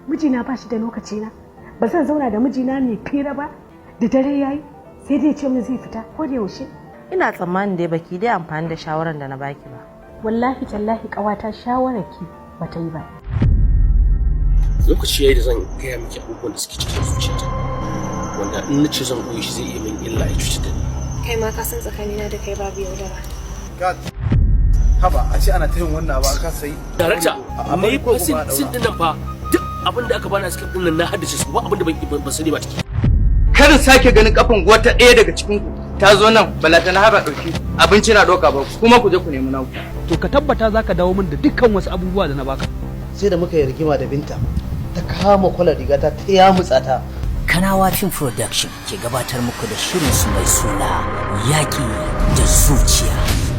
Mijina ba shi da lokaci na. Ba zan zauna da mijina mai fira ba. Da dare yayi sai dai ce min zai fita ko da yaushe. Ina tsammanin dai baki dai amfani da shawaran da na baki ba. Wallahi tallahi ƙawata, shawararki bata yi ba. Lokaci yayi da zan gaya miki abubuwan da suke cikin zuciyata, wanda in na ce zan koyi shi zai iya min illa, ya cutar da ni. Kai ma ka san tsakanina da kai babu yaudara. God, haba, a ce ana ta yin wannan abu an kasa yi. Darakta, Amma na yi ko fasin ba a daura. Scene din nan fa, duk abin da aka bani a script din nan na haddace su, ba abin da ban sani ba ciki. Karin sake ganin kafan wata ɗaya daga cikin ku ta zo nan, balata na haɓa ɗauki abinci na ɗauka ba, kuma ku je ku nemi naku. To, ka tabbata za ka dawo min da dukkan wasu abubuwa da na baka. Sai da muka yi rigima da Binta, ta kama kwalar rigata ta yamutsa ta. Kanawa Film Production ke gabatar muku da shirinsu mai suna Yaƙi da Zuciya.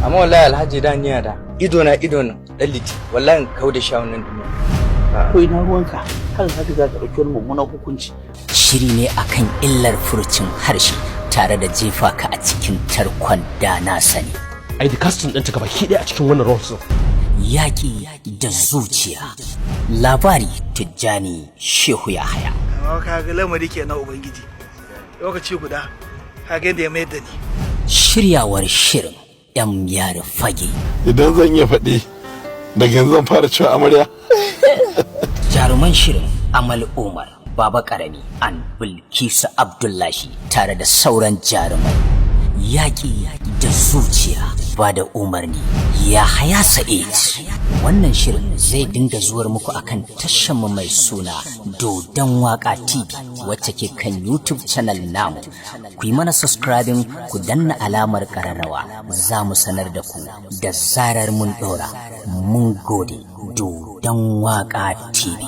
Amma wallahi Alhaji, da niya da ido na ido na dan liti, wallahi in kau da shawunan duniya. Ko ina ruwanka? Kan haka za ka ɗauki wani mummunan hukunci. Shiri ne akan illar furucin harshe tare da jefa ka a cikin tarkon da na sani. Ai da casting ɗinta gaba ki ɗaya a cikin wannan roles ɗin. Yaƙi da Zuciya. Labari, Tijjani Shehu Yahaya. Amma ka ga lamari ke na Ubangiji, lokaci guda ka ga yadda ya mayar da ni. Shiryawar shirin, 'yan yari fage. Idan zan iya faɗi, daga yanzu zan fara cewa amarya. Jaruman shirin, Amal Umar, Baba Karami, an Bilkisu Abdullahi, tare da sauran jarumai. Yaƙi da Zuciya, ba da umarni, Yahaya Sa'id. Wannan shirin zai dinga zuwar muku akan mu mai suna Dodon Waka TV, wacce ke kan YouTube channel namu. Ku yi mana subscribing, ku danna alamar kararrawa, za mu sanar da ku da zarar mun dora. Mun gode. Dodon Waka TV.